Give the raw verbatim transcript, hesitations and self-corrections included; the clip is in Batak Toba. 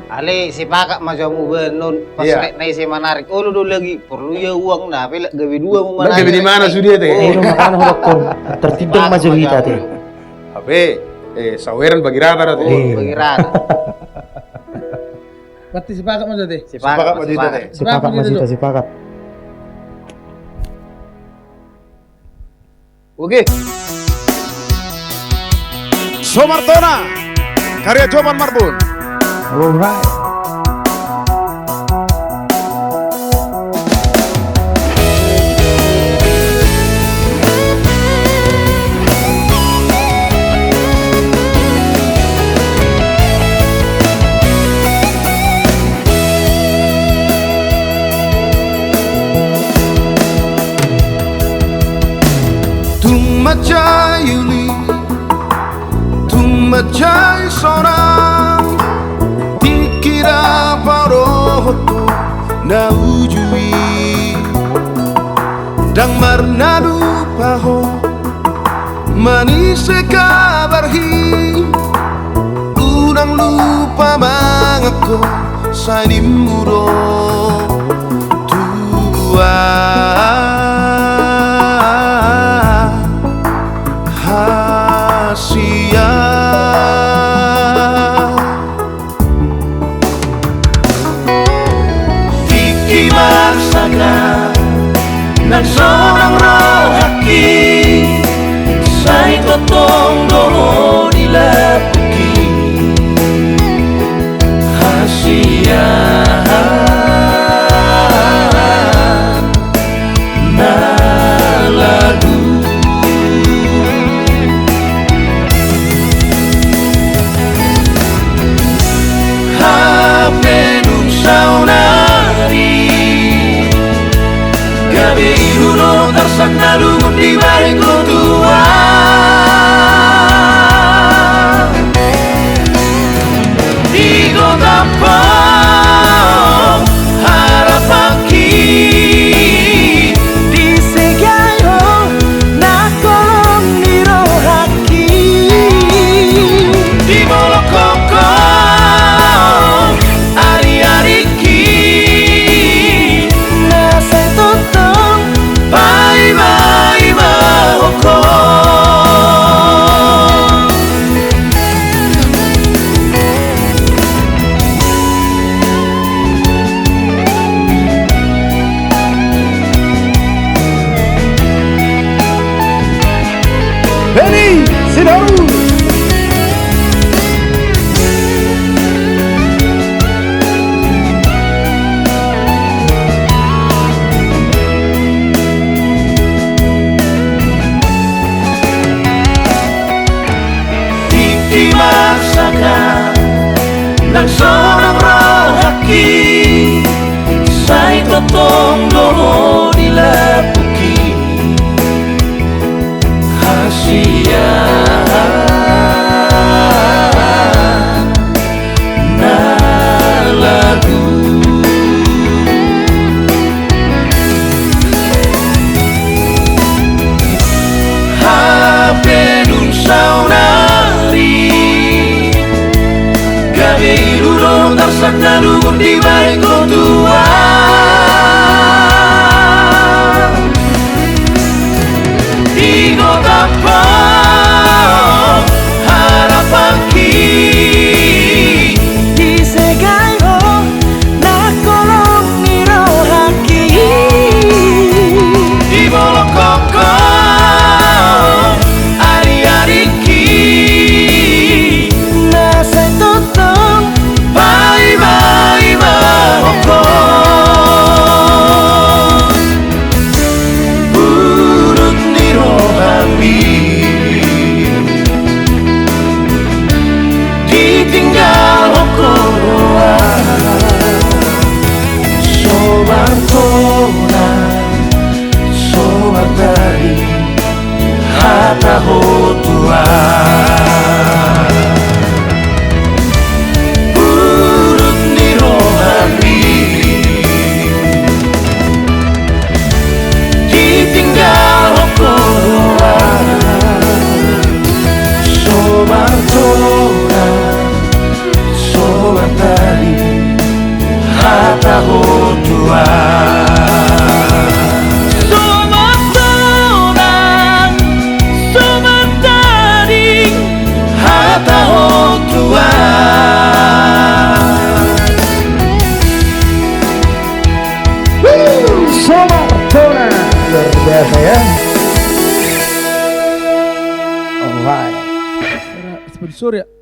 Ale, sepakat ma jo hamu baenon, pas Iya. rek na ise manarik olo do lagi, porlu ia uang na, pe gabe dua ma manarik. Gabe di mana sude te? Oh. Eh, makana hudokkon, tertindang ma jo hita te. Hape, eh, saweran bagi rata do te. Oh, bagi rata. Berarti sepakat ma jo te? Sepakat ma jo hita te. Sepakat ma jo hita, sepakat. Oke. Somartona, karya Jovan Marbun. Alright. Tung manjai uli, tung manjai sonang, tingki na parohot ho na uju i. Ndang marnalupa ho manise kabarhi, unang lupa manganggo sandimmu do tua. Hasian. Tingki marsaga nang sonang rohangki, sai tongtong do ho di lambungki. Hasian. Na lagu. Hape dung saonari gabe ilu do tarsak na lungun dibahen ho tuan. Di gotap ho harapanki, disegai ho na holong ni rohangki. Di bolon hongkong ariaringki, na sai tongtong paima-ima hongkon. Beni Sitorus. Tingki marsaga nang sonang rohangki, sai tongtong do ho di lambungki. Hasian. Na lagu. Hape dung saonari gabe ilu do tarsak na lungun dibahen ho tuan. Di gotap ho harapanki, disegai ho na holong ni rohangki. Di bolon hongkong ariaringki, na sai tongtong paima-ima hongkon. Budut ni rohami ditinggalhon ho roha. Somartona, somartari, hata ho tuan. Budut ni rohami ditinggalhon ho roha. Somartona, somartari, Biasa ya. Alright. Sponsor ya.